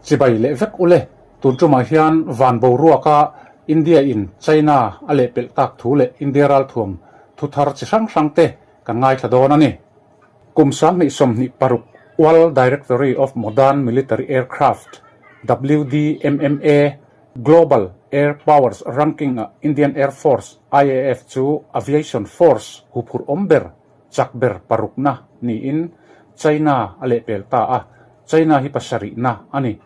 Chibai leh vek ule, tun tumah hian van boruaka India in China a lehpelh tak thu leh India ralthuam thu thar chi hrang hrang te kan ngaithla dawn a ni. Kum 2026 World Directory of Modern Military Aircraft, WDMMA, Global Air Powers Ranking ah Indian Air Force, IAF, chu Aviation Force huphurh awm ber chak ber parukna niin China a lehpel ta a, China hi pasarihna a ni.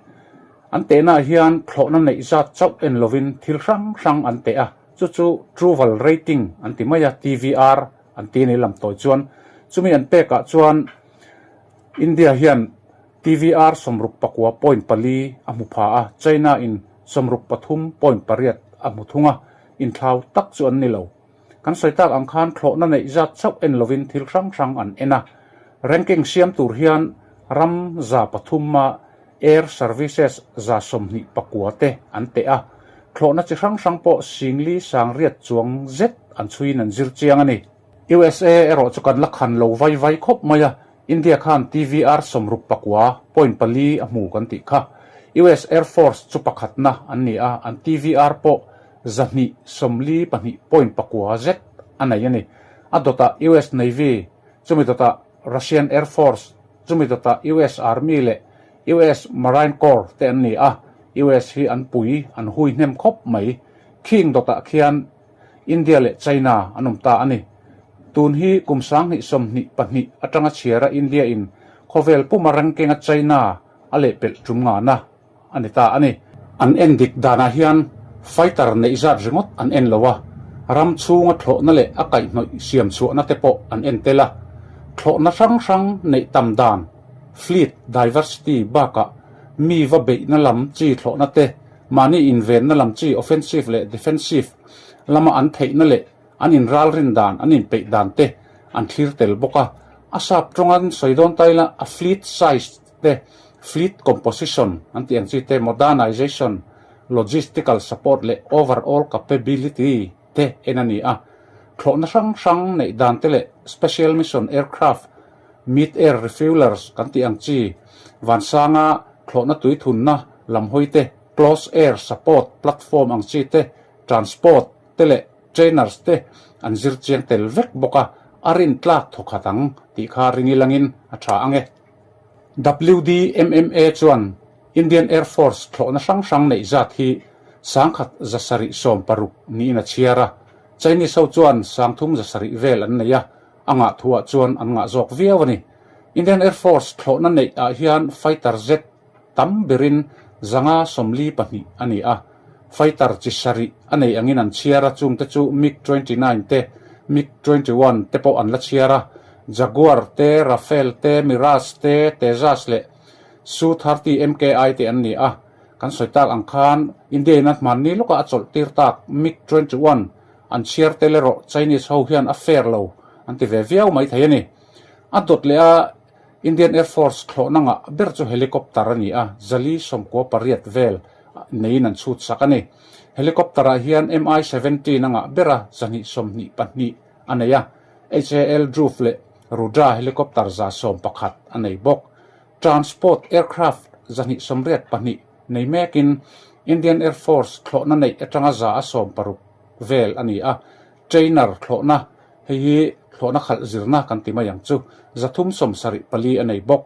An tehnaah hian thlawhna neih zat chauh en lovin thil hrang hrang an teh a, chu chu Truval Rating an ti mai a, TVR an ti a ni lam tawi chuan. Chumi an pekah chuan India hian TVR 69.4 a hmu pha a, China in 63.8 a hmu thung a, inthlau tak chu an ni lo. Kan sawi tak ang khan thlawhna neih zat chauh en lovin thil hrang hrang an en a. Ranking siam tur hian ram 300 a Air Services 29 te an teh a. Thlawhna chi hrang hrang pawh singli sangriat chuang zet an chhuiin an zir chiang a ni. USA erawh chu kan la khan lo vai vai khawp mai a, India khan TVR 69.4 a hmu kan tih kha. US Air Force chu pakhatna an ni a, an TVR pawh 242.9 zet a nei a ni. A dawtah US Navy, chumi dawtah Russian Air Force, chumi dawtah US Army leh US Marine Corps te an ni a, US hi an pui, an hui hnem khawp mai. Khing dawtah khian India leh China an awm ta a ni. Tun hi kum 2022 atanga chhiara India in khawvel puma ranking a China a lehpelh tum ngana a ni ta a ni. An en dik danah hian fighter neih zat ringawt an en lo a, ram chhunga thlawhna leh a kaihhnawih siam chhuahna te pawh an en tel a. Thlawhna hrang hrang neih tam dan, fleet diversity, bakah mi va beihna lam chi thlawhna te, mahni invenna lam chi offensive leh defensive lama an theihna leh an inralrin dan, an inpeih dan te an thlir tel bawk a. A sap tawngan sawi dawn ta ila a fleet size te, fleet composition an tih ang chi te, modernization, logistical support leh overall capability te en a ni a. Thlawhna hrang hrang neih dan te leh special mission aircraft, mid-air refuelers kan tih ang chi, vansanga thlawhna tuithunna lam hawi te, close air support platform ang chi te, transport te leh trainers te an zir chiang tel vek bawk a, a rintlak thawkhat ang tih kha ring ilangin a tha ang e. WDMMA chuan Indian Air Force thlawhna hrang hrang neih zat hi 1760 niin a chhiar a, Chinese ho chuan 3700 vel an nei a, a ngah thuah chuan an ngah zawk viau a ni. Indian Air Force thlawhna neih ah hian fighter jet tam berin 542 a ni a, fighter chi sarih a nei angin an chhiar a, chungte chu MiG 29 te, MiG 21 te pawh an la chhiar a, Jaguar te, Rafale te, Mirage te, Tejas leh Su 30 MKI te an ni a. Kan sawi tak ang khan India in a hmanni lawkah a chawlh tir tak MiG 21 an chhiar tel erawh Chinese ho hian a fair lo an ti ve viau mai thei a ni. A dawt leh a Indian Air Force thlawhna ngah ber chu helicopter a ni a, 498 vel neiin an chhut sak a ni. Helicopter ah hian Mi 17 a ngah ber a, 222 a nei a, HAL Dhruv leh Rudra helicopter 111 a nei bawk. Transport aircraft 282 nei mekin Indian Air Force thlawhna neih atanga 160 vel a ni a, Trainer thlawhna, hei hi thlawhna khalh zirna kan ti mai ang chu, 374 a nei bawk.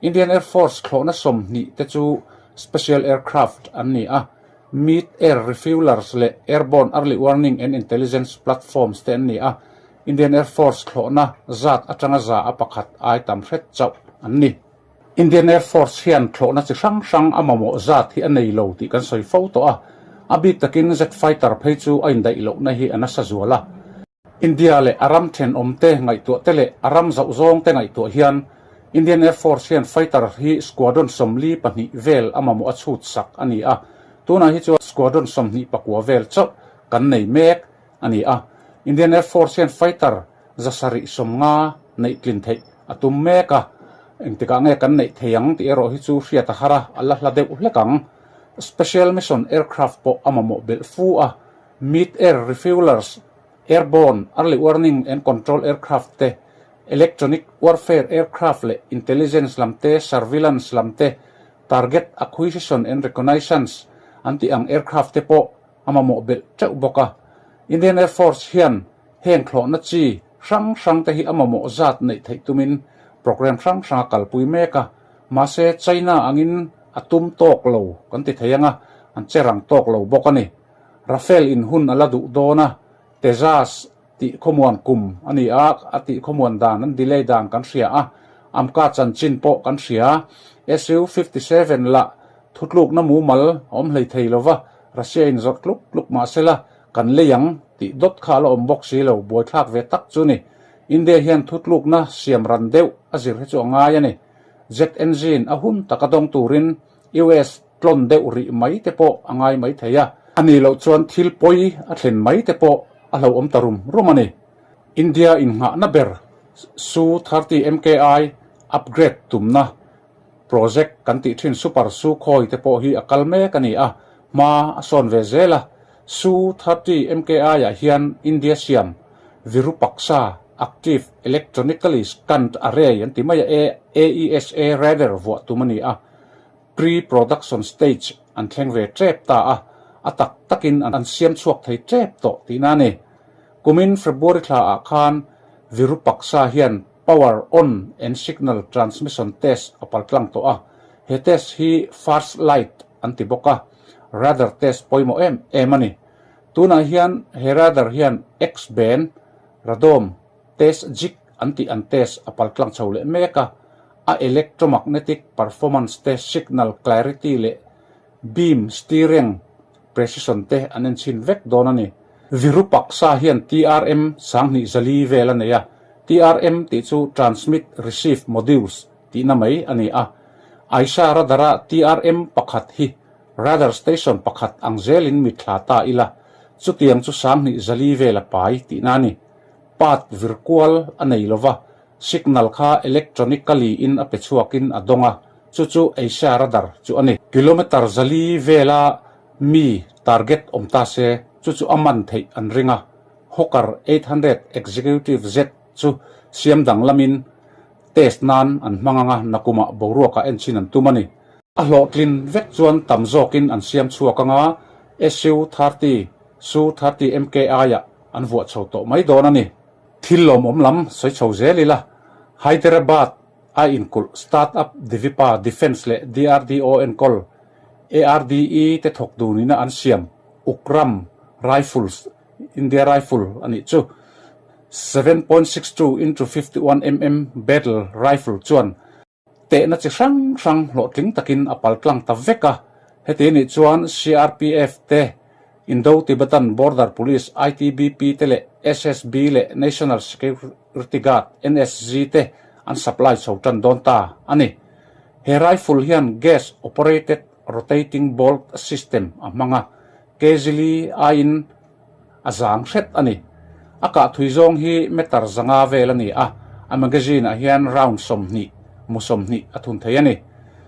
Indian Air Force thlawhna 20 te chu Special Aircraft an ni a, Mid Air Refuelers leh Airborne Early Warning and Intelligence Platforms te an ni a, Indian Air Force thlawhna zat atanga 1% ai tam hret chauh an ni. Indian Air Force hian thlawhna chi hrang hrang a mamawh zat hi a nei lo tih kan sawi fo tawh a, a bik takin jet fighter phei chu a indaih lohna hi a nasa zual a. India leh a ram thenawmte ngaihtuah te leh a ram zauh zawngte ngaihtuah hian Indian Air Force hian fighter hi squadron 42 vel a mamawh a chhut sak a ni a, tunah hi chuan squadron 29 vel chauh kan nei mek a ni a. Indian Air Force hian fighter 750 neih tlin theih a tum mek a, engtikah nge kan neih thei ang tih erawh hi chu hriat a har a, a la hla deuh hlek ang. Special Mission Aircraft pawh a mamawh belh fu a, Mid Air Refuelers, Airborne Early Warning and Control Aircraft te, Electronic Warfare Aircraft leh Intelligence lam te, Surveillance lam te, Target Acquisition and Reconnaissance an tih ang aircraft te pawh a mamawh belh teuh bawk a. Indian Air Force hian heng thlawhna chi hrang hrang te hi a mamawh zat neih theih tumin program hrang hrang a kalpui mek a. Mahse China angin a tum tawk lo kan ti thei ang a, an che rang tawk lo bawk a ni. Rafale in hun a la duh dawn a, Tejas tih khawmuan kum a ni a, a tih khawmuan dan an delay dan kan hria a, Amka chanchin pawh kan hria. Su 57 lah thutlukna mumal a awm hlei thei lova, Russia in zawrh tluk tluk mahsela kan lei ang tih dawt kha a la awm bawk si lo, buaithlak ve tak chu ni. India hian thutlukna siam ran deuh a zir hi chu a ngai a ni. Jet engine a hun taka dawng turin US tlawn deuh rih mai te pawh a ngai mai thei a. A nih loh chuan thil pawi a thlen mai te pawh a hlauhawm ta rum rum a ni. India innghahna ber Su 30 MKI upgrade tumna project kan tih thin Super Sukhoi te pawh hi a kal mek a ni a, hma a sawn ve zel a. Su 30 MKI ah hian India siam Virupaksa Active Electronically Scanned Array an ti mai a, AESA radar vuah tum a ni a. Pre-production stage an thleng ve tep ta a, a tak takin an siam chhuak thei tep tawh tihna a ni. Kumin February thla ah khan Virupaksa hian Power on and Signal Transmission Test a paltlang tawh a, he test hi First Light an ti bawk a, radar test pawimawh em em a ni. Tunah hian he radar hian X-band radome test jig an tih an test a paltlang chho leh mek a, a electromagnetic performance te, signal clarity leh beam steering precision te an enchhin vek dawn a ni. Virupaksa hian TRM 2004 vel a nei a, TRM tih chu Transmit Receive Modules tihna mai a ni a. Aisha radar-a TRM pakhat hi radar station pakhat ang zelin mitthla ta ila, chutiang chu 2004 vel a pai tihna a ni. Path vir kual a nei lova, signal kha electronically in a pe chhuakin a dawng a, chu chu Asia radar chu a ni. Kilometer 400 vela mi target awm ta se, chu chu a man theih an ring a. Hawker 800 Executive Jet chu siam danglamin test nan an hmang ang a, nakumah boruakah enchhin an tum a ni. A hlawhtlin vek chuan tam zawkin an siam chhuak ang a, Su 30, Su 30 MKI-ah an vuah chho tawh mai dawn a ni. Thil lawmawm lam sawi chho zel ila, Hyderabad a inkulh start-up Divipa Defence leh DRDO enkawl ARDE te thawk dunina an siam Ukram Rifles, India Rifle a nih chu, 7.62 into 51 mm Battle Rifle chuan Tehna chi hrang hrang hlawhtling takin a paltlang ta vek a, heti nih chuan CRPF te, Indo-Tibetan Border Police, ITBP, te leh SSB leh National Security Guard, NSG, te an supply chho tan dawn ta a ni. He rifle hian gas operated rotating bolt system a hmang a, Kezili aiin a zang hret a ni. A kah thui zawng hi meter 500 vel a ni a, a magazine ah hian round 20, mu 20 a thun thei a ni.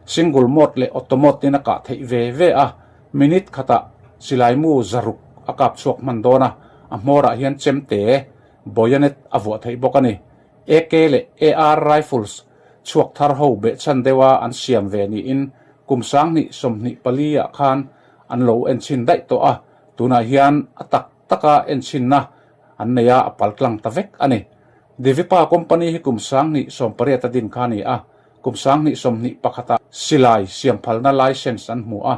Single mode leh auto mode in a kah theih ve ve a, minute khatah silai mu 600 a kap chhuak hman dawn a, a hmawrah hian chemte, bayonet, a vuah theih bawk a ni. AK leh AR rifles chhuak thar ho behchhan deuha an siam ve niin kum 2024 ah khan an lo enchhin daih tawh a, Tunah hian a tak taka enchhinna an nei a, a paltlang ta vek a ni. Divipa company hi kum 2018 a din kha a ni a, kum 2021 ah silai siamphalna license an hmu a,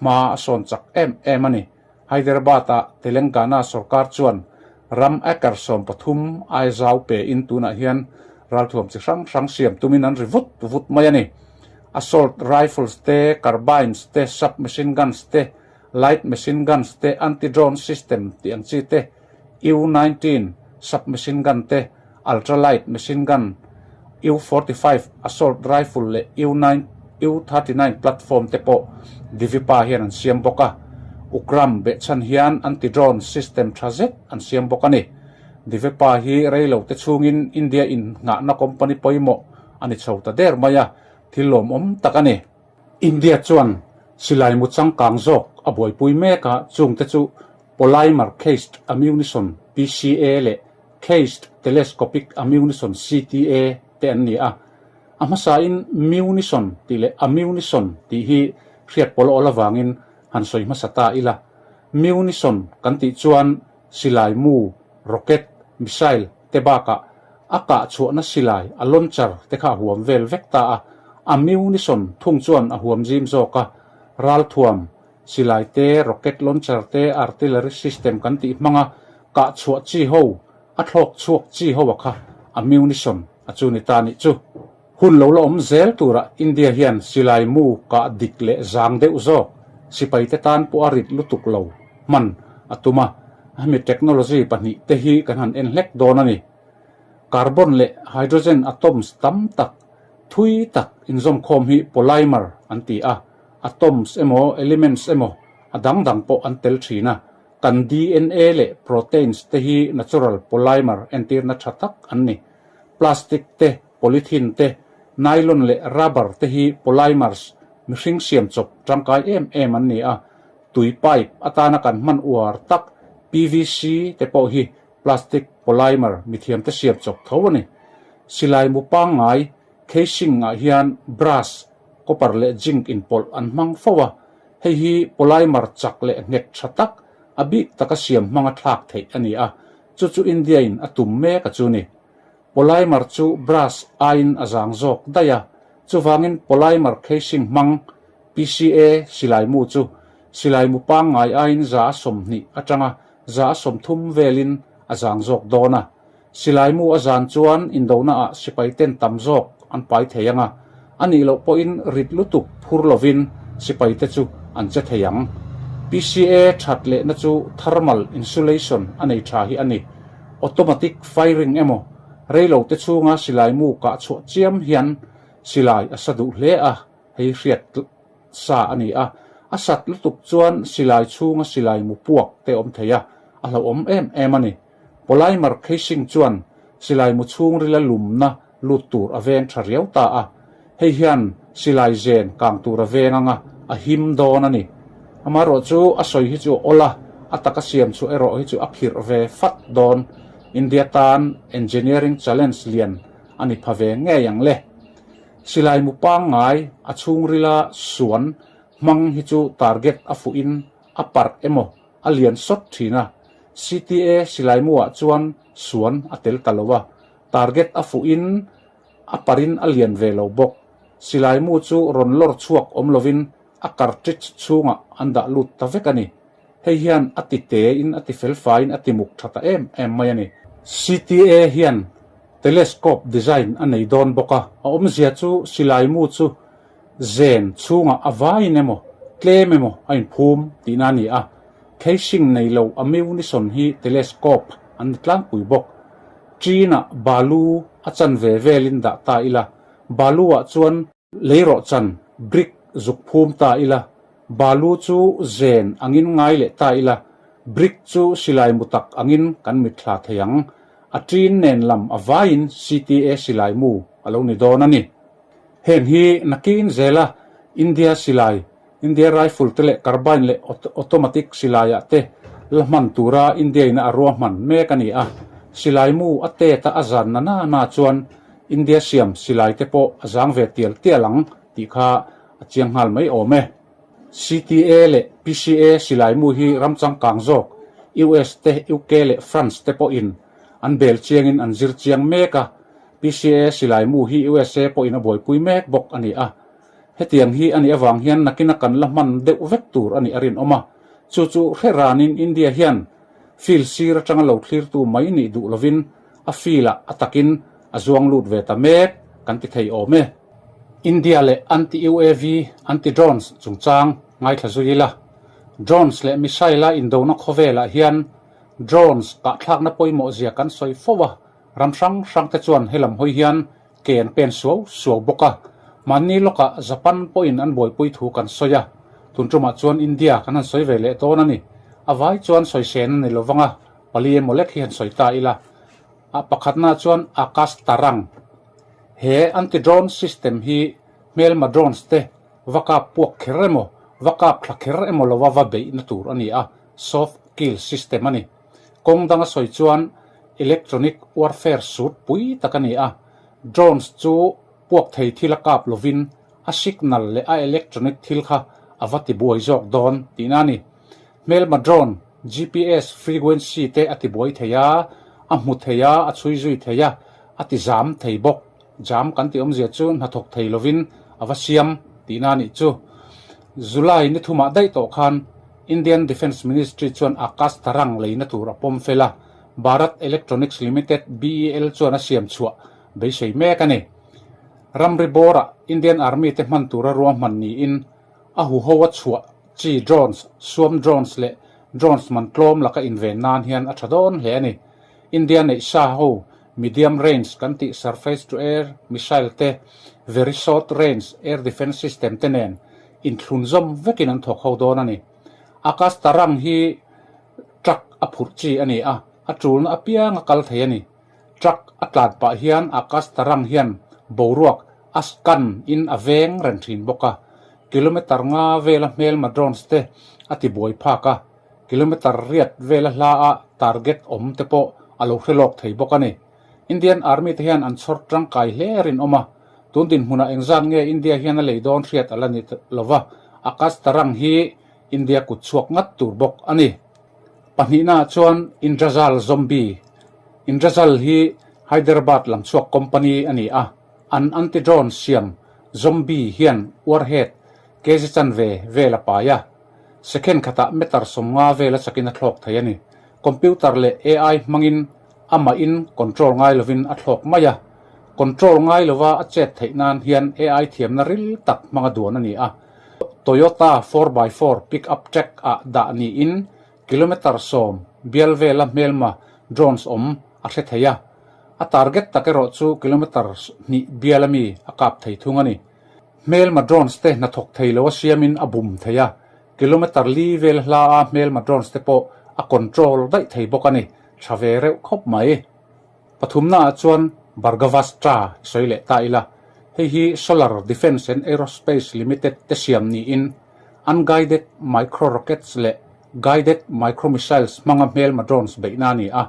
hma a sawn chak em em a ni. Hyderabad-ah Telangana sorkar chuan ram acre 13 ai zau pein tunah hian ralthuam chi hrang hrang siam tumin an ri vut vut mai a ni. Assault rifles te, carbines te, submachine guns te, light machine guns te, anti-drone system tih ang chi te, U-19 submachine gun te, ultralight machine gun, U-45 assault rifle leh U-9, U-39 platform te pawh Divipa hian an siam bawk a. Ukram behchhan hian anti-drone system tha zet an siam bawk a ni. Divipa hi reilo te chhungin India innghahna company pawimawh a ni chho ta der mai a, thil lawmawm tak a ni. India chuan silai mu changkang zawk a buaipui mek a, chungte chu Polymer Cased Ammunition, PCA, leh Cased Telescopic Ammunition, CTA, te an ni a. A hmasain munition tih leh ammunition tih hi hriat pawlh awl avangin han sawi hmasa ta ila. Munition kan tih chuan silai mu, rocket, missile te bakah a kah chhuahna silai, a launcher te kha a huam vel vek ta a. Ammunition thung chuan a huam zim zawk a, ralthuam, silai te, rocket launcher te, artillery system kan tih hmanga kah chhuah chi ho, A thlawk chhuak chi ho a kha ammunition a chu ni ta nih chu. Hun lo la awm zel turah India hian silai mu kah dik leh zang deuh zawk sipai te tan pawh a rit lutuk lo hman a tum a, hemi technology pahnih te hi kan han en hlek dawn a ni. Carbon leh hydrogen atoms tam tak thui tak inzawmkhawm hi polymer an ti a, atoms emaw elements emaw a dang dang pawh an tel thin a, Kan dna leh proteins te hi natural polymer entirna tha tak an ni. Plastic te, polythene te, nylon leh rubber te hi polymers, mihring siam chawp tangkai em em an ni a. Tui pipe atana kan hman uar tak PVC te pawh hi plastic polymer mithiamte siam chawp tho a ni. Silai mu pangngai casing ah hian brass, copper leh zinc inpawlh an hmang fo a. Hei hi polymer chak leh nghet tha tak, a bik taka siam hmanga thlak theih a ni a, chu chu India-in a tum mek a chu ni. Polymer chu brass aiin a zang zawk daih a, chuvangin polymer casing hmang, PCA, silaimu chu silaimu pangngai aiin 120 atanga 130 velin a zang zawk dawn a. Silaimu a zan chuan indonaah sipai ten tam zawk an pai thei ang a, a nih loh pawhin rit lutuk phur lovin sipai te chu an che thei ang. PCA that lehna chu thermal insulation a nei tha hi a ni. Automatic firing emaw, reilo te chhunga silaimu kah chhuah chiam hian silai a sa duh hle a, hei hriat sa a ni a, a sat lutuk chuan silai chhunga silai mu puak te awm thei a, a hlauhawm em em a ni. Polymer casing chuan silai mu chhungrila lumna lut tur a veng tha riau ta a, hei hian silai zen kang tur a veng anga a him dawn a ni. Amaherawh chu a sawi hi chu a awl a, a taka siam chhuah erawh hi chu a khirh ve fat dawn. India tan engineering challenge lian a ni pha ve ngei ang le. Silai mu pangngai a chhungrila suan hmang hi chu target a fuhin a parh emaw a lian sawt thin a, CTA silaimuah chuan suan a tel ta lo a, target a fuhin a parin a lian ve lo bawk. Silaimu chu rawn lawr chhuak awm lovin a cartridge chhungah an dah lut ta vek a ni. Hei hian a ti tein a ti felfaiin a ti muk tha ta em em mai a ni. CTA hian telescope design a nei dawn bawk a, a awmzia chu silaimu chu Zen chhungah a vaiin emaw, tlem emaw a inphum tihna a ni a, casing nei lo a munition hi telescope an ni tlangpui bawk. Chin-ah balu a chanve velin dah ta ila, balu-ah chuan leirawhchan, brick, zuk phum ta ila, balu chu zen angin ngai leh ta ila, brick chu silai mu tak angin kan mitthla thei ang. A chin nen lam a vaiin CTA silai mu a lo ni dawn a ni. Heng hi nakin zela India silai, India rifle te leh carbine leh automatic silaiah te la hman tura India in a ruahman mek a ni a. Silai mu a tet a a zan na na na chuan India siam silai te pawh a zang ve tial tial ang tih kha a chiang nghal mai awm e. CTA leh PCA silai mu hi ram changkang zawk US te, UK leh France te pawhin an bel chiangin an zir chiang mek a. PCA silai mu hi USA pawhin a buaipui mek bawk a ni a. Hetiang hi a nih avang hian nakina kan la hman deuh vek tur a nih a rinawm a. Chu chu hre ranin India hian field sir atanga lo thlirtu mai nih duh lovin a field ah a takin a zuang lut ve ta mek kan ti thei awm e. India leh anti-UAV, anti-drones chungchang ngaithla zui ila. Drones leh missile a indona khawvelah hian drones kahthlakna pawimawh zia kan sawi fo a. Ram hrang hrang te chuan helam hawi hian ke an pen suau suau bawk a, mahni lawkah Japan pawhin an buaipui thu kan sawi a, tun tumah chuan India kan han sawi ve leh dawn a ni. A vai chuan sawi sen a ni lo vang a, pali emaw lek hi han sawi ta ila. A pakhatna chuan Akash Tarang. He anti-drone system hi hmelma drones te va kap puak kher emaw, va kap thla kher emaw lova va beihna tur a ni a, soft kill system a ni. Kawng danga sawi chuan electronic warfare suit pui tak a ni a, drones chu Puak thei thil a kap lovin a signal leh a electronic thil kha a va tibuai zawk dawn tihna a ni. Hmelma drone, GPS frequency te a tibuai thei a, a hmu thei a, a chhui zui thei a, a ti zam thei bawk. Jam kan tih awmzia chu hnathawk thei lovin a va siam tihna a nih chu. July ni thumah daih tawh khan Indian Defence Ministry chuan Akash Tarang leina tur a pawm fel a, Bharat Electronics Limited, BEL, chuan a siam chhuah beisei mek a ni. Ramri bawrah Indian Army te hman tura ruahman niin a huho a chhuah chi drones, swarm drones leh drones man tlawm laka inven nan hian a tha dawn hle a ni. India neih sa ho medium range kan tih surface to air missile te, very short range air defence system te nen inthlunzawm vekin an thawk ho dawn a ni. Akash Tarang hi truck a phurh chi a ni a, a tulna apiang a kal thei a ni. Truck a tlan pah hian Akash Tarang hian boruak a scan in a veng reng thin bawk a, kilometer nga vela hmelma drones te a ti buai phak a, kilometer riat vela hla a target awm te pawh a lo hre lawk thei bawk a ni. Indian Army te hian an chhawr tangkai hle rinawm a, tun dinhmunah engzat nge India hian a lei dawn hriat a la ni lova, Akash Tarang hi India kut chhuak ngat tur bawk a ni. Pahnihnaah chuan Indrajal Zombie, Indrajal hi Hyderabad lam chhuak company a ni a, an anti-drone siam Zombie hian warhead kg chanve vel a pai a, second khatah meter 50 vel a chakin a thlawk thei a ni. Computer leh AI hmangin amahin control ngai lovin a thlawk mai a, control ngai lova a chet theih nan hian AI thiamna ril tak hmanga duan a ni a. Toyota 4x4 pick-up truck ah dah niin kilometre 10 bial vela hmelma drones awm a hre thei a, a target tak erawh chu kilometre hnih bial ami a kap thei thung a ni. Hmelma drones te hnathawk thei lo a siamin a bum thei a, kilometre li vel hla a hmelma drones te pawh a control daih thei bawk a ni, tha ve reuh khawp mai. Pathumnaah chuan Bhargavastra i sawi leh ta ila, hei hi Solar Defence and Aerospace Limited te siam niin unguided micro rockets leh guided micro missiles hmanga hmelma drones beihna a ni a.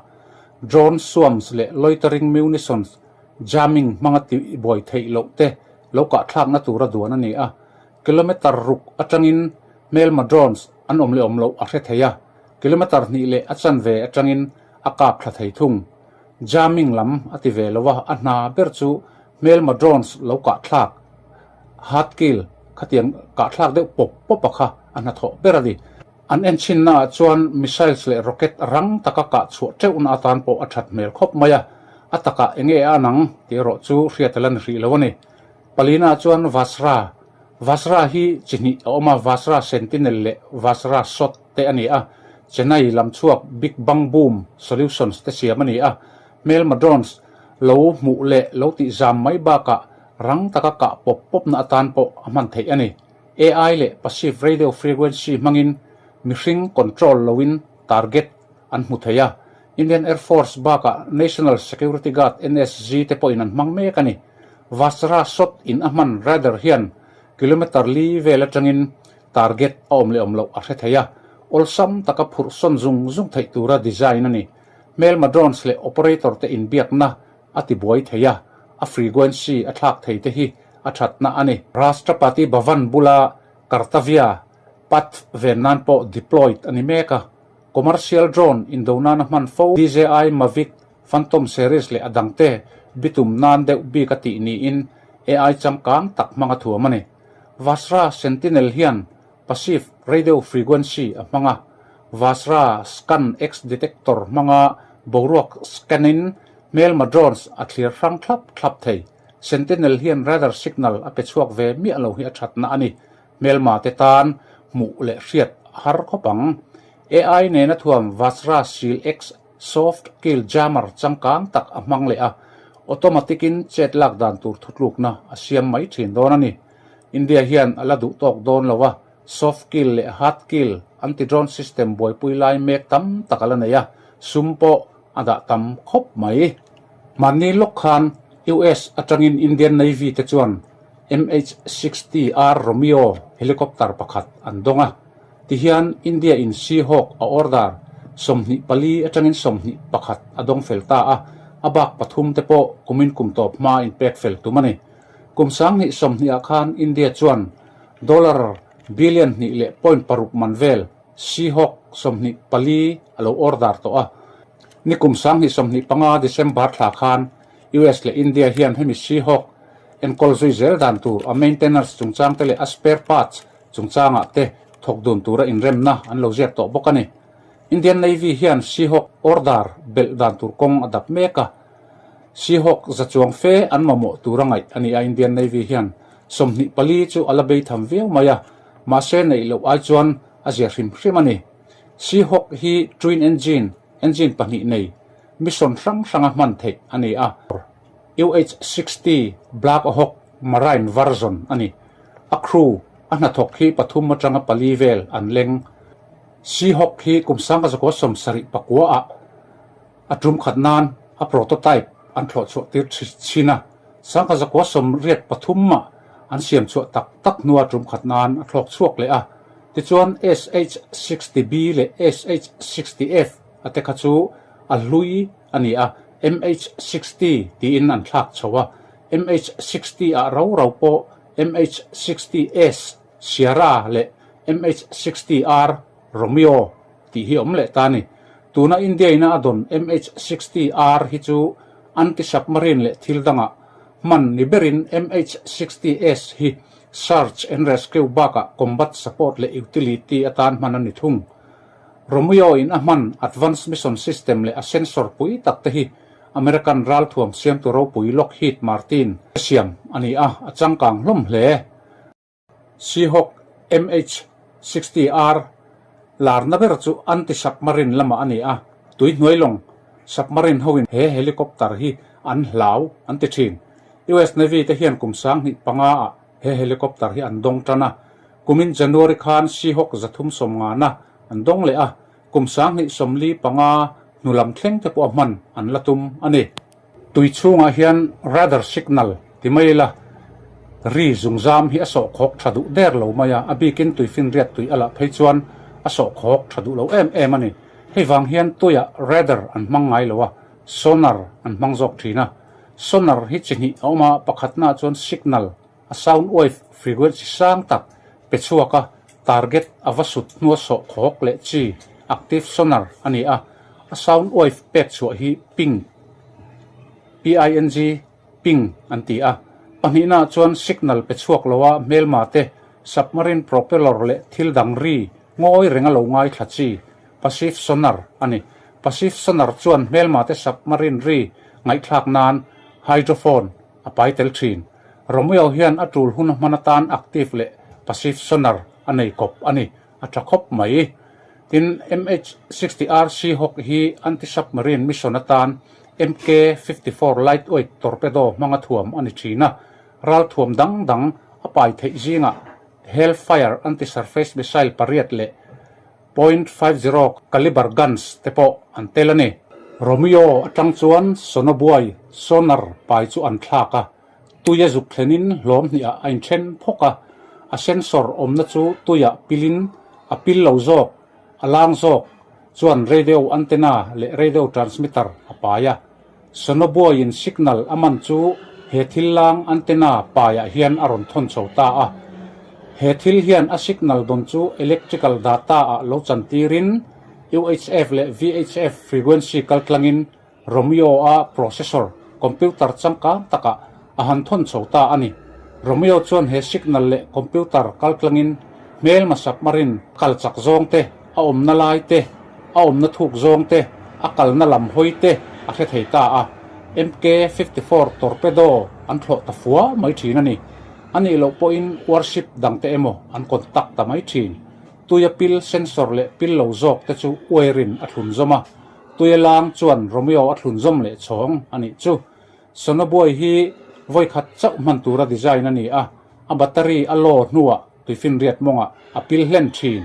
Drone swarms leh loitering munitions jamming hmanga tihbuai theih loh te lo kahthlakna tura duan a ni a. Kilometre ruk atangin hmelma drones an awm leh awm loh a hre thei a, kilometre hnih leh a chanve atangin a kap thla thei thung. Jamming lam a ti ve lo a, a hna ber chu hmelma drones lo kah thlak, hard kill, khatiang kah thlak deuh pawp pawp a kha a hnathawh ber a ni. An enchinna ah chuan missiles leh rocket rang taka kah chhuah teuhna atan pawh a that hmel khawp mai a, a takah enge a an ang tih erawh chu hriat a la ni hrih lo a ni. Palina chuan Vajra, Vajra hi chi hnih a awm a, Vajra Sentinel leh Vajra Shot te a ni a, Chennai lam chhuak Big Bang Boom Solutions te siam a ni a, hmelma drones lo hmuh leh lo tih zam mai bakah rang taka kah pawp pawpna atan pawh a hman theih a ni. AI leh passive radio frequency hmangin mihring control loin target an hmu thei a, Indian Air Force bakah National Security Guard, NSG, te pawhin an hmang mek a ni. Vajra shot in a hman radar hian kilometre li vel atangin target a awm leh awm loh a hre thei a, awlsam taka phurh sawn zung zung theih tura design a ni. Hmelma drones leh operator te inbiakna a tibuai thei a, a frequency a thlak thei te hi a thatna a ni. Rashtrapati Bhavan bula Kartavya Path ven nan pawh deployed a ni mek a, commercial drone indo nana hman fo DJI Mavic Phantom series leh a dangte bitum nan deuh bik a tih niin AI changkang tak hmang a thuam a ni. Vajra Sentinel hian passive radio frequency a hmang a, Vajra Scan-X detector hmanga boruak scan-in hmelma drones a thlir hrang thlap thlap thei. Sentinel hian radar signal a pe chhuak ve miah lo hi a thatna a ni. Hmelma te tan hmuh leh hriat a har khawp ang. AI nena thuam Vajra Seal-X Soft kill jammer changkang tak a hmang leh a, automatic in chet lak dan tur thutlukna a siam mai thin dawn a ni. India hian a la duh tawk dawn lo a, soft kill leh hard kill anti-drone system buaipui lai mek tam tak a la nei a, sum pawh a dah tam khawp mai. Hmanni lawk khan US atangin Indian Navy te chuan MH-60R Romeo helicopter pakhat an dawng a. Tihian India in Seahawk a order 24 atangin 21 a dawng fel ta a, a bak pathum te pawh kumin kum tawp hma in pek fel tum a ni. Kum 2020 ah khan India chuan dollar billion hnih leh point paruk man vel Seahawk 24 a lo order tawh a. Nikum 2025 December thla khan US leh India hian hemi Seahawk enkawl zui zel dan tur a maintenance chungchang te leh a spare parts chungchangah te thawk dun tura inremna an lo ziak tawh bawk a ni. Indian Navy hian Seahawk order belh dan tur kawng a dap mek a. Seahawk za chuang fe an mamawh tura ngaih a ni a, Indian Navy hian 24 chu a la bei tham viau mai a, mahse neih loh ai chuan a zia hrim hrim a ni. Seahawk hi twin engine, engine pahnih nei, mission hrang hranga hman theih a ni a. UH-60 Black Hawk Marine version a ni. A crew, a hnathawk hi pathum atanga pali vel an leng. Seahawk hi kum 1979 ah a tum khat nan a prototype an thlawh chhuah tir thin a, 1983 ah an siam chhuah tak tak hnua tum khat nan a thlawk chhuak leh a. Tichuan SH-60B leh SH-60F a te kha chu a hlui a ni a, MH-60 tiin an thlak chho a. MH-60 ah rau rau pawh MH-60S Sierra leh MH-60R Romeo tih hi awm leh ta a ni. Tuna India ina a dawn MH-60R hi chu anti-submarine leh thil dangah hman ni berin MH-60S hi search and rescue bakah combat support leh utility atan hman a ni thung. Romeo in a hman Advanced Mission System leh a sensor pui tak te hi American ralthuam siamtu ropui Lockheed Martin siam a ni a, a changkang hlawm hle. Seahawk MH-60R larna ber chu anti-submarine lamah a ni a, tui hnuai lawng submarine hoin he helicopter hi an hlau an ti thin. US Navy te hian kum 2005 ah he helicopter hi an dawng tan a, kumin January khan Seahawk 350 na an dawng leh a, kum 2045 hnu lam thleng te pawh a hman an la tum a ni. Tui chhungah hian radar signal ti mai ila, ri zungzam hi a sawhkhawk tha duh der lo mai a, a bikin tuifinriat tui a lah phei chuan a sawhkhawk tha duh lo em em a ni. Hei vang hian tuiah radar an hmang ngai lo a, sonar an hmang zawk thin a. Sonar hi chi hnih a awm a, pakhatnaah chuan signal, a sound wave frequency sang tak pe chhuak a, target a va sut hnua sawhkhawk leh chi, active sonar, a ni a. A sound wave pek chhuah hi ping, P-I-N-G, ping an ti a. Pahnihnaah chuan signal pe chhuak lo a hmelma te, submarine propeller leh thil dang ri ngawi reng a lo ngaithla chi, passive sonar, a ni. Passive sonar chuan hmelma te submarine ri ngaihthlak nan hydrophone a pai tel thin. Romeo hian a tul hun a hman atan active leh passive sonar a nei kawp a ni, a tha khawp mai. Tin, MH-60R Seahawk hi anti-submarine mission atan MK-54 lightweight torpedo hmanga thuam a ni thin a, ralthuam dang dang a pai theih zingah Hellfire anti-surface missile pariat leh point five zero caliber guns te pawh an tel a ni. Romeo atang chuan sonobuai, sonar, pai chu an thlak a, tui a zuk thlenin hlawm hnihah a inthen phawk a, a sensor awmna chu tuiah pilin a pil lo zawk, a lang zawk chuan radio antenna leh radio transmitter a pai a. Sonobuaiin signal a man chu he thil lang antenna paiah hian a rawn thawn chho ta a. He thil hian a signal dawn chu electrical data ah lo chantirin UHF leh VHF frequency kaltlangin Romeo-a processor, computer changkang takah a han thawn chho ta a ni. Romeo chuan he signal leh computer kaltlangin hmelma submarine kal chak zawng te, a awmna lai te, a awmna thuk zawng te, a kalna lam hawi te a hre thei ta a. MK 54 torpedo an thlawh ta fua mai thin a ni. A nih loh pawhin warship dangte emaw an contact ta mai thin. Tuia pil sensor leh pil lo zawk te chu wire-in a thlun zawm a, tuia lang chuan Romeo a thlun zawm leh chhawng a nih chu. Sonobuoy hi vawi khat chauh hman tura design a ni a, a battery a low hnuah tuifinriat mawngah a pil hlen thin.